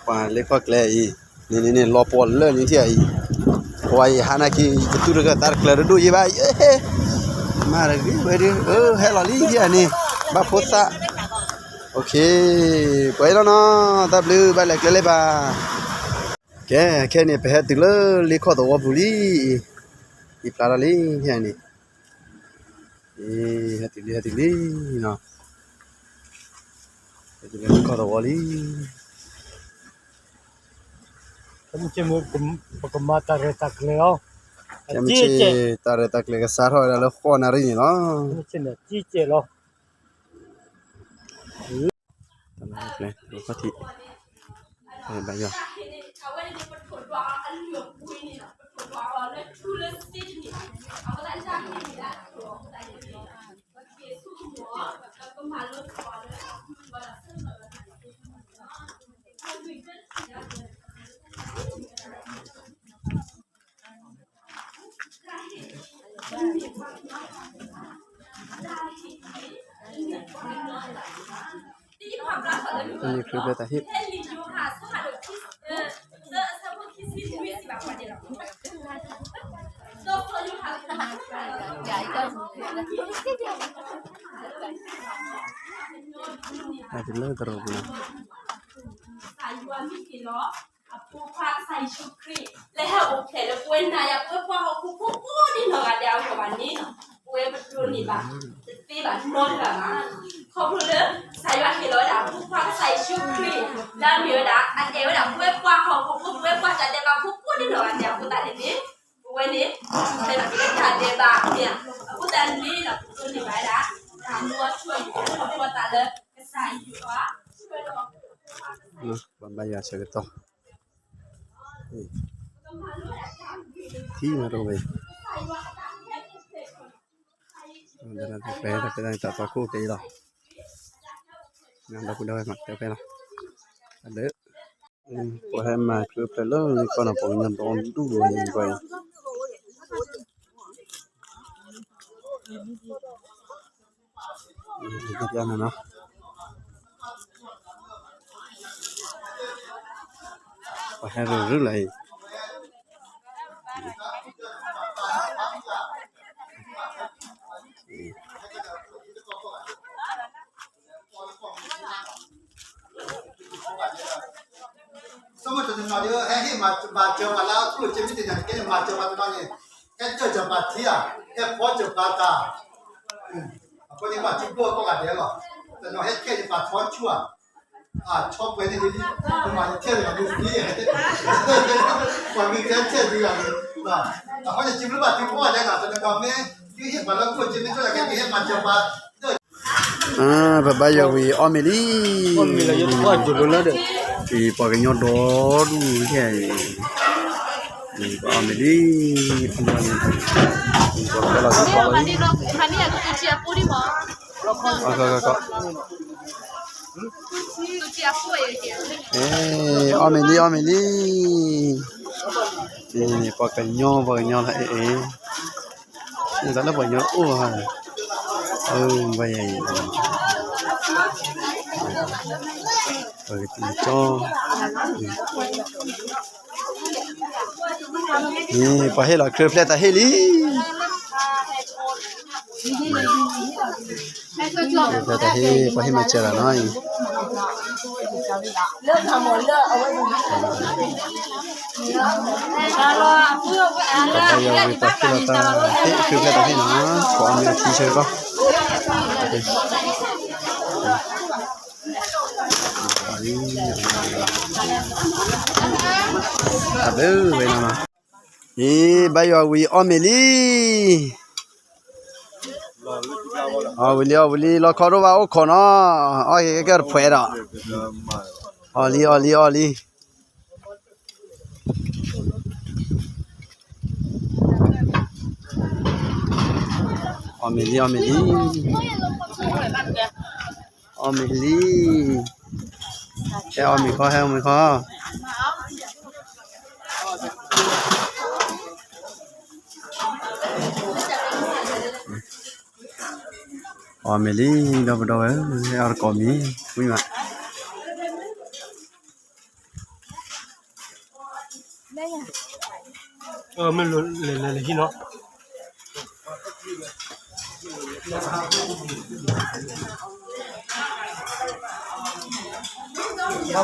ປາເລກຄອກແກລອີ ນີ້ໆໆ ລໍປອນເລີຍນີ້ເທື່ອອີ ເພາະວ່າອີຫານາກີ ກະຕຸລະກະຕາແກລະດູອີບາ ເອີ ມາລະກິເວີດິ ເອີ ແຮລອລີເທື່ອນີ້ ບາໂພສະ ໂອເຄ ໄປແລ້ວເນາະ ຕາບລື ບາແລກເລີຍບາ ແກ ແຄ່ນີ້ໄປແຮດຕຶກເລີ ລີຄໍຕະວໍປູລີ ອີພລາລາລີເທື່ອນີ້ ເອີ ແຮດຕຶກລີ ແຮດຕຶກລີເນາະ ແຮດຕຶກລີ ລີຄໍຕະວໍລີ. ແກມະເຈ ຕາເຣຕາເກລ ແກມະເຈ ຕາເຣຕາເກລ ກະສາທອຍລະ ລະຄອນາຣີນີ້ເນາະ ແກມະເຈ ຈີເຈລອ ຕາເຣຕາເກລ ກະທິ ເອີ ບາຍອາ ອັນນີ້ຄືເປັນຕາເຮັດ ອາດຈະເລີກະໂຣກນະ. ອາ ຜູ້ພາກສາເຢຊູຄຣິດ ແລະ ເຮົາອົບແຂນ ແລະ ເວນນາຍາເພື່ອພວກເຮົາ ຜູ້ຜູ້ຜູ້ນີ້ເນາະ ກະດຽວກະບາດນີ້ເນາະ ເວນປະຕູນີ້ບາດ ເຕບາດໂນດບາດມາ ຂອບຄຸນເດີ ສາຍວາເຮໂລດາ ຜູ້ພາກສາເຢຊູຄຣິດ ດາເມວດາ ອັນເອວດາ ເວນປະຕູ ເວນປະຕູ ຈະເຕບາດ ຜູ້ຜູ້ນີ້ເນາະ ກະດຽວກະຕາເດນີ້ ເວນນີ້ ເປັນການເຕບາດເນຍ ຜູ້ຕານີ້ເນາະ ຜູ້ນີ້ບາດດາ ຕາມຕົວຊ່ວຍ ຄອບຄົວຕາເລີ ກະສາຍຢູ່ວ່າ ເນາະ ບາບາຍາເຊີກະຕໍ. ທີ່ມາໂຕເວ ເດີນທາງໄປ ໄປທາງຕາປາຄູໄປອີ່ຫຼໍ ງາມດອກພຸດດອກໄມ້ ມັກແຕ່ໄປລະ ອັນເດີ ອືມ ບໍ່ໃຫ້ມາຄືໄປເລີຍ ນີ້ກ່ອນນະ ບໍ່ມີເງິນຕ້ອງດູເລີຍໄປ ເຮັດຢ່າງນັ້ນເນາະ ບໍ່ໃຫ້ເລື່ອຍ ສະມຸດຈະນອນເດີ ແຮງທີ່ມາ ມາເຈີມາລາວ ທຸລະຈິດມີແຕ່ຫຍັງ ເກມາເຈີມາຕະນອນນີ້ ແຮງເຈີຈະບາດເທຍ ແຮງພໍເຈີບາຕາ ອືມ ຄົນນີ້ມາຈິບບົວກໍກະແດງເນາະ ແຕ່ນອນແຮງແກຈະບາດທອນຊົ່ວ ອາ ຊອບໄປນີ້ດີໆ ມາເທຍເລີຍ ດີ ກວ່າມີແກນເທຍດີກວ່າ ອາ ເຂົາຈະຈິບຫຼືບາດຈິບບົວໄດ້ນະ ແຕ່ນອນແມ່ ອ່າ ບາບາຢາວີ ອໍເມລີ ອໍເມລີ ທີ່ປາກະຍອດດໍດູແທ້ ນີ້ ອໍເມລີ ອໍເມລີ ເອີ ອໍເມລີ ອໍເມລີ ນີ້ ປາກະຍອດ ປາກະຍອດ ເອ ເອ. ເອີ ບາຍ ເອີ ຕີຈໍ ນີ້ ປາເຮດລະ ເຄີແຟຕາເຮລີ ເຄີແຟຕາເຮ ປາເຮດມາເຈລະນ້ອຍ. ນີ້ ບາຍອາວີ ອໍເມລີ ອໍເມລີ ອໍເມລີ ລໍຄອໂຣວາ ໂອຄໍນໍ ອໍເກເກີດແພດອ ອໍລີ ອໍລີ ອໍລີ ອໍເມລີ ອໍເມລີ ອໍເມລີ ແຮອອມມີຄໍ ແຮອອມມີຄໍ ອໍເມລີ ດອກ ດອກ ເອີ ແຮອອມມີ ຄຸຍມາ. ໄດ້ຫຍັງ? ເອີ ແມ່ນເລີຍ ເລີຍ ເລີຍ ເລີຍເນາະ.